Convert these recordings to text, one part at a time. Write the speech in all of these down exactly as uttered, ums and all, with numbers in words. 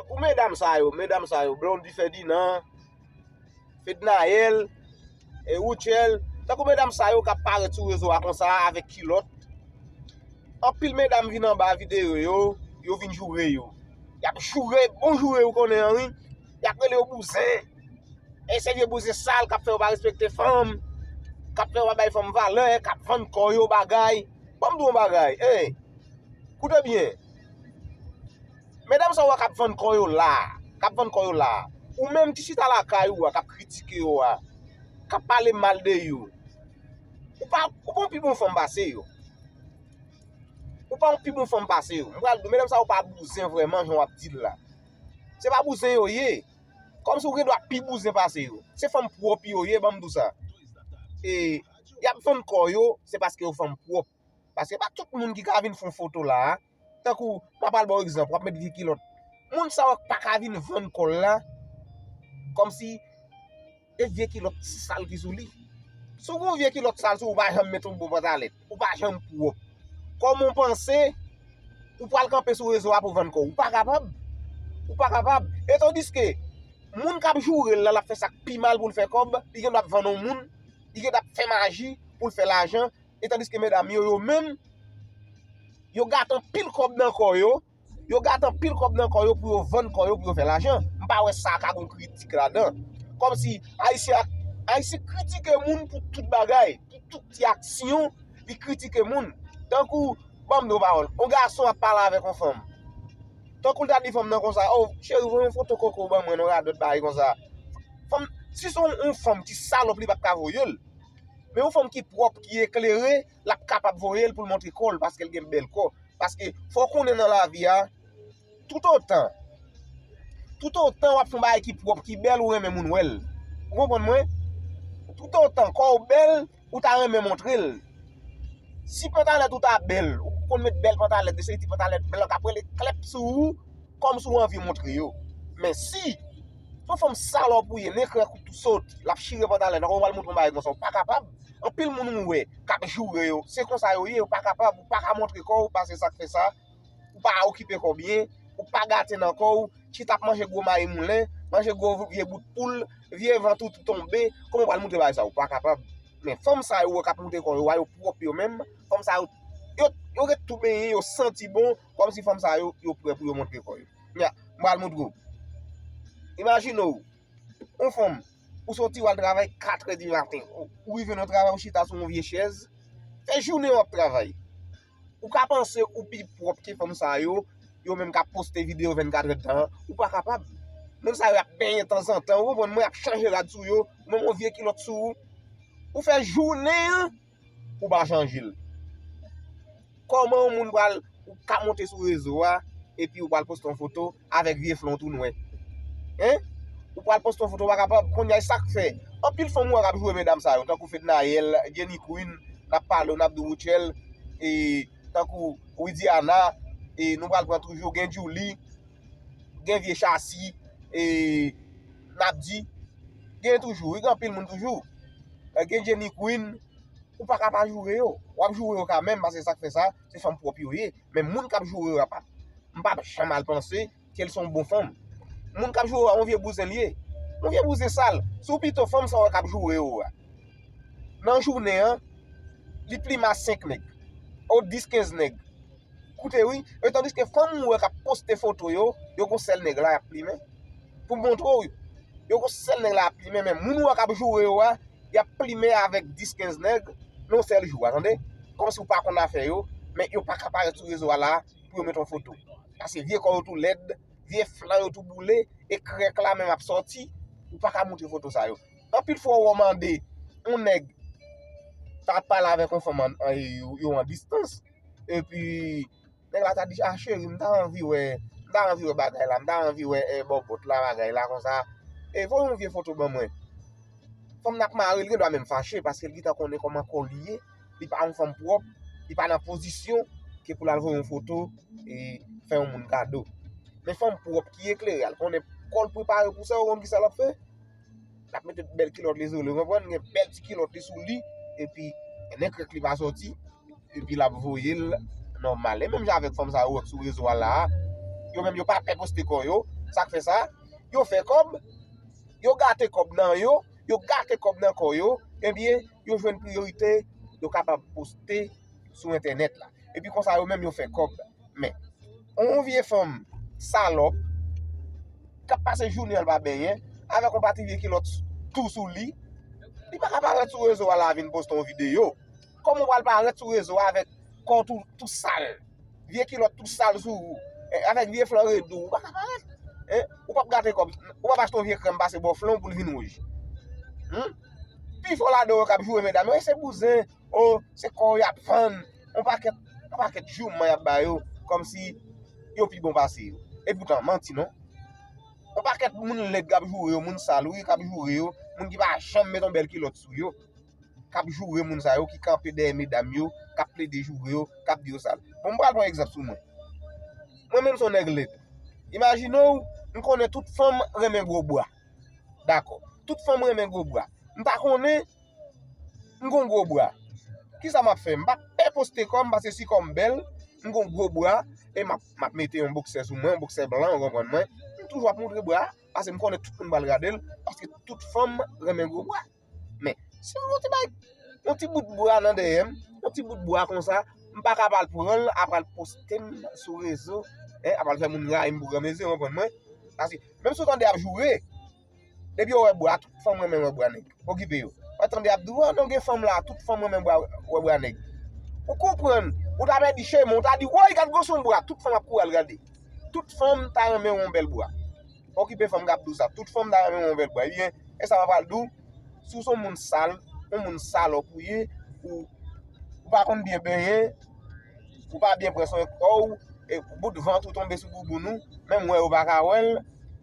Pou medam sa yo, medam sa yo, Blondy Ferdinand, Fednaelle, e Rutshelle, tankou medam sa yo k ap parèt sou rezo a konsa avèk kilòt. Anpil medam vin anba videyo yo, yo vin joure yo. Y ap joure, bon joure ou konnen an wi. Y ap rele yo bouzen. E se vye bouzen sal k ap fè yo pa respekte fanm, k ap fè yo pa bay fanm valè, k ap vann kò yo bagay. Ban m di w yon bagay, ey, koute byen. Medam sa w wè k ap vann kò yo la, k ap vann kò yo la, ou menm ki chita lakay ou a, k ap kritike yo a, k ap pale mal de yo, ou pa, ou pa yon pi bon fanm pase yo. Ou pa yon pi bon fanm pase yo. M pral di w, medam sa yo pa bouzen vrèman, jan w ap di l la. Se pa bouzen yo ye. Kòmsi ou gen dwa pi bouzen pase yo. Se fanm pwòp yo ye, ban m di w sa. E, y ap vann kò yo, se paske yo fanm pwòp. Paske pa tout moun ki ka vin fè yon foto la a. Tankou, m ap al ba w egzanp, w ap met vye kilòt. Moun sa yo pa ka vin vann kò l la, kòmsi e vye kilòt sal ki sou li. Si w gen yon vye kilòt sal sou ou, ou pa janm met yon bon pantalèt, ou pa janm pwòp. Kòman w panse ou pral kanpe sou rezo a pou w vann kò w? Ou pa kapab. Ou pa kapab. E tandiske moun k ap joure l la, l ap fè sa k pi mal pou l fè kòb, li gen dwa ap vann yon moun, li gen dwa ap fè maji pou l fè lajan, e tandiske medam yo, yo menm, yo gate anpil kòb nan kò yo, yo gate anpil kòb nan kò yo pou yo vann kò yo, pou yo fè lajan. M pa wè sa ka gon kritik ladan. Kòmsi Ayisyen, Ayisyen kritike moun pou tout bagay, pou tout ti aksyon, li kritike moun. Tankou, ban m di w pawòl, yon gason ap pale avèk yon fanm. Tankou l ta di fanm nan konsa, "O, cheri, voye yon foto koko ban mwen, non, radòt bagay konsa." Fanm, si se yon, yon fanm ki salòp, li p ap ka voye l. Men yon fanm ki pwòp, ki eklere, l ap kapab voye l pou l montre kò l, paske l gen bèl kò. Paske fò w konnen nan lavi a, toutotan, toutotan w ap fè yon bagay ki pwòp, ki bèl, ou renmen moun wè l. Ou konprann mwen? Toutotan kò w bèl, ou ta renmen montre l. Si pantalèt ou ta bèl, ou konn met bèl pantalèt, de seri ti pantalèt blan k ap rele klèp sou ou, kòmsi w anvi montre yo. Men si se yon fanm salòp ou ye, nekrèk ou tou sot, l ap chire pantalèt, ou pral montre yon bagay konsa, ou pa kapab. Anpil moun ou wè k ap joure yo, se konsa yo ye, ou pa kapab, ou pa ka montre kò w, paske sa k fè sa, ou pa okipe kò w byen, ou pa gate nan kò w, chita ap manje gwo mayi moulen, manje gwo vye bout poul, vye vant ou tou tonbe, kòman w pral montre bagay sa, ou pa kapab. Men fanm sa yo wè k ap montre kò yo a, yo pwòp yo menm, fanm sa yo, yo, yo ret tou benyen, yo santi bon, kòmsi fanm sa yo, yo prè pou yo montre kò yo. Nya, m pral montre w. Imajine w, yon fanm, ou soti w al travay katrè di maten, ou, ou rive nan travay, ou chita sou yon vye chèz, fè jounen w ap travay. Ou ka panse ou pi pwòp ke fanm sa yo, yo menm k ap poste videyo vennkat èdtan an, ou pa kapab. Moun sa yo ap benyen tanzantan, ou konprann mwen, ap chanje rad sou yo, ou menm yon vye kilòt sou ou. Ou fè jounen an, ou pa chanje l. Kòman yon moun pral, ou ka monte sou rezo a, epi ou pral poste yon foto avèk vye flon tou nwè? Hein? Ou pral poste yon foto, ou pa kapab. Kounye a, e sa k fè anpil fanm ou wè k ap joure medam sa yo, tankou Fednaelle, Jenny Queen, n ap pale w, n ap di w Rutshelle, e tankou Widiana, e nou pral pran toujou, gen Djouly, gen vye Chasi, e n ap di, gen toujou, wi, gen anpil moun toujou. E gen Jenny Queen, ou pa ka pa joure yo. W ap joure yo kanmenm, paske sa k fè sa, se fanm pwòp yo ye. Men moun k ap joure yo a pa, m pa janm al panse ke l se yon bon fanm. Moun k ap joure yo a, yon vye bouzen l ye. Yon vye bouzen sal. Si w pito fanm sa w wè k ap joure yo a, nan jounen an, li plimen a senk nèg, o dis kenz nèg. Koute wi, e tandiske fanm ou wè k ap poste foto yo, yo gon sèl nèg la y ap plimen. Pou montre w, yo gon sèl nèg la y ap plimen, men moun ou wè k ap joure yo a, y ap plimen avèk dis kenz nèg nan yon sèl jou a, tande? Kòmsi w pa konn afè yo, men yo pa ka parèt sou rezo a la pou yo met yon foto. Paske vye kò yo tou lèd, vye flan yo tou boule, e krèk la menm ap sòti, ou pa ka montre foto sa yo. Anpil fwa w wè w mande yon nèg ta pale avèk yon fanm an, an, yo, yo an distans, epi nèg la ta di, "A cheri, m ta anvi wè, m ta anvi wè bagay la, m ta anvi wè, eh, bòbòt la, bagay la konsa. E voye yon vye foto ban mwen." Fanm nan ap mare, li gen dwa menm fache, paske li gentan konnen kòman kò li ye, li pa yon fanm pwòp, li pa nan pozisyon ke pou l al voye yon foto, e fè yon moun kado. Men fanm pwòp ki eklere a, l konnen kò l prepare pou sa, ou konn kisa l ap fè? L ap mete bèl kilòt li sou li, ou konprann? Gen bèl ti kilòt li sou li, epi nen krèk li pa sòti, epi l ap voye l nòmal. E menm jan avèk fanm sa yo wè k sou rezo a la a, yo menm yo pa pè poste kò yo, Sa k fè sa, yo fè kòb, yo gate kòb nan yo, yo gate kòb nan kò yo, ebyen, yo jwenn priyorite, yo kapab poste sou entènèt la. Epi konsa yo menm yo fè kòb. Men, yon vye fanm salòp, k ap pase jounen l pa benyen, avèk yon pati vye kilòt tou sou li, li pa ka parèt sou rezo a la vin poste yon videyo. Kòman w pral parèt sou rezo a avèk kò w tou, tou sal? Vye kilòt tou sal sou ou, e, avèk vye flan red ou, ou pa ka parèt. Hein? Ou p ap gate kòb, ou p ap achte yon vye krèm pase bò flan w pou l vin wouj. Hmm? Pifò ladan yo k ap joure medam yo, e se bouzen, o, se kò yo y ap vann. Yon pakèt, yon pakèt jouman y ap ba yo, kòmsi yo pi bon pase yo. Epoutan, manti non. Yon pakèt moun lèd k ap joure yo, moun sal, wi, k ap joure yo, moun ki pa janm met yon bèl kilòt sou yo, k ap joure moun sa yo, ki kanpe dèyè medam yo, k ap plede joure yo, k ap di yo sal. Bon, m pral pran egzanp sou mwen. Mwen menm se yon nèg lèd. Imajine w, m konnen tout fanm renmen gwo bra. Dakò. Tout fanm renmen gwo bra. M ta konnen m gon gwo bra. Kisa m ap fè? M p ap pè poste kò m, paske si kò m bèl, m gon gwo bra, e m ap, m ap mete yon boksè sou mwen, yon boksè blan, ou konprann mwen. M toujou ap montre bra, paske m konnen tout moun pral gade l, paske tout fanm renmen gwo bra. Men, si m gon ti bay, yon ti bout bra nan dèyè m, yon ti bout bra konsa, m pa ka pral pran l, ap pral poste m sou rezo, en, ap pral fè moun rayi m pou granmezi, ou konprann mwen? Paske, menm si w tande ap joure, depi yo wè bra, tout fanm renmen wè bra nèg. Okipe yo. Ou tande ap di, "Oh, non, gen fanm la, tout fanm renmen bra, wè bra nèg." Ou konprann, ou ta pèdi chemen, ou ta di, "Woy, gad gwo son bra," tout fanm ap kouri al gade. Tout fanm ta renmen wè yon bèl bra. Okipe fanm k ap di w sa, tout fanm ta renmen wè yon bèl bra. Ebyen, e sa m ap pral di w, si w se yon moun sal, yon moun salòp ou ye, ou, ou pa konn byen benyen, ou pa byen pran swen kò w, e bout vant ou tonbe sou bouboun ou, menm wè yo pa ka wè l,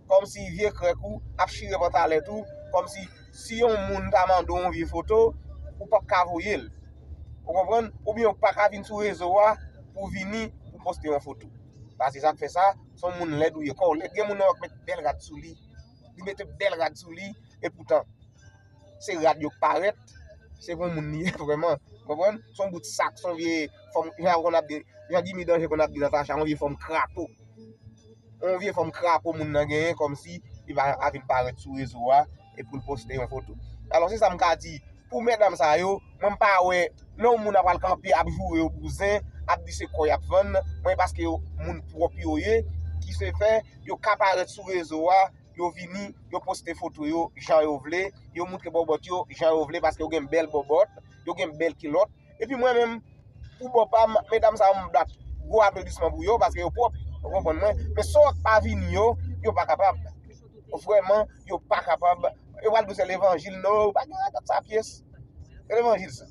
kòmsi vye krèk ou ap chire pantalèt ou, kòmsi si yon moun ta mande w yon vye foto, ou p ap ka voye l. Ou konprann? Oubyen ou pa ka vin sou rezo a pou vini pou poste yon foto. Paske sa k fè sa, se yon moun lèd ou ye. Kò w lèd, gen moun nan yo k met bèl rad sou li. Li mete bèl rad sou li, epoutan, se rad yo k parèt, se pou moun li ye vrèman. Konprann? Se yon bout sak, se yon vye fòm, jan yo konn ap di, jan Jimmy Danje konn ap di Natacha, yon vye fòm krapo. Yon vye fòm krapo moun nan genyen, kòmsi li pa ka vin parèt sou rezo a, e pou l poste yon foto. Alò, se sa m ka di, pou medam sa yo, mwen m pa wè lè yon moun ap pral kanpe, ap joure yo bouzen, ap di se kò y ap vann, mwen paske yo, moun pwòp yo ye, ki se fè, yo ka parèt sou rezo a, yo vini, yo poste foto yo jan yo vle, yo montre bòbòt yo jan yo vle, paske yo gen bèl bòbòt, yo gen bèl kilòt. Epi mwen menm, pou bò pa m, medam sa yo, m bat gwo aplodisman pou yo, paske yo pwòp, ou konprann mwen. Men sa w pa vini yo, yo pa kapab. Vrèman, yo pa kapab. Yo pral di w se levanjil, non, pa gen radòt sa pyès. Se levanjil sa.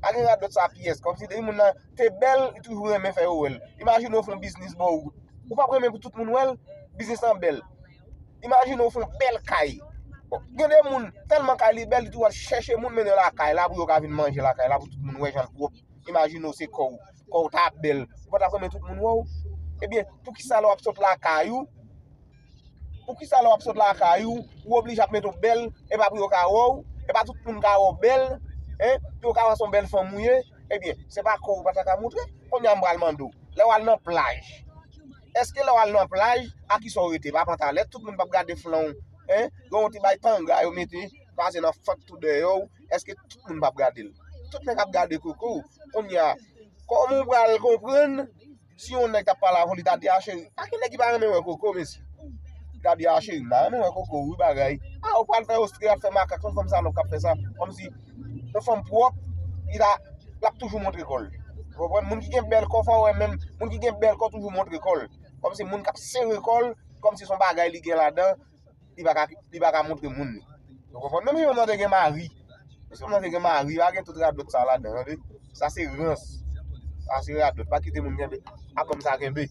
Pa gen radòt sa pyès. Kòmsi depi moun nan te bèl, li toujou renmen fè yo wè l. Imajine w fè yon biznis bò wout. Ou p ap renmen pou tout moun wè l, biznis lan bèl. Imajine w fè yon bèl kay. Bon, gen de moun, tèlman kay li bèl, li toujou al chèche moun mennen lakay la pou yo ka vin manje lakay la, pou tout moun wè jan l pwòp. Imajine w se kò w, kò w ta bèl, ou pa t ap renmen tout moun wè w? Ebyen, poukisa lè w ap sot lakay ou, poukisa lè w ap sot lakay ou, ou oblije ap mete w bèl, e pa pou yo ka wè w, e pa tout moun ka wè w bèl, en, pou yo ka wè se yon bèl fanm ou ye? Ebyen, se pa kò w ou pa ta ka montre. Kounye a m pral mande w, lè w al nan plaj, èske lè w al nan plaj, a kisa w rete? Pa pantalèt, tout moun p ap gade flan w, en, gen yon ti bay tanga yo mete, pase nan fant tou dèyè w, èske tout moun p ap gade l? Tout nèg ap gade koko w. Kounye a, kòman w pral konprann si yon nèg t ap pale avè w, li ta di, "A cheri," pa gen nèg ki pa renmen wè koko, mesye. Li ta di, "A cheri, m ta renmen wè koko, wi, bagay." A, ou pral fè ostre, ap fè makak, se yon fanm salòp k ap fè sa. Kòmsi, yon fanm pwòp, li ta, l ap toujou montre kò l. Ou konprann? Moun ki gen bèl kò, fò w wè menm, moun ki gen bèl kò toujou montre kò l. Kòmsi moun k ap sere kò l, kòmsi se yon bagay li gen ladan, li pa ka, li pa ka montre moun li. Ou konprann? Menm si yon moun te gen mari, menm si yon moun te gen mari, pa gen tout radòt sa ladan, tande? Sa se rans. Sa se radòt. Pa kite moun kenbe. A kòm sa kenbe.